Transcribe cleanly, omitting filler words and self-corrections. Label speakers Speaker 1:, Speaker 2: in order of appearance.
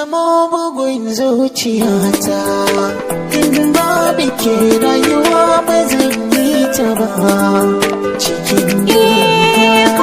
Speaker 1: zamo bugun zuciyata. In babu ke, rayuwa ba zan yi ta ba cikin
Speaker 2: Eh,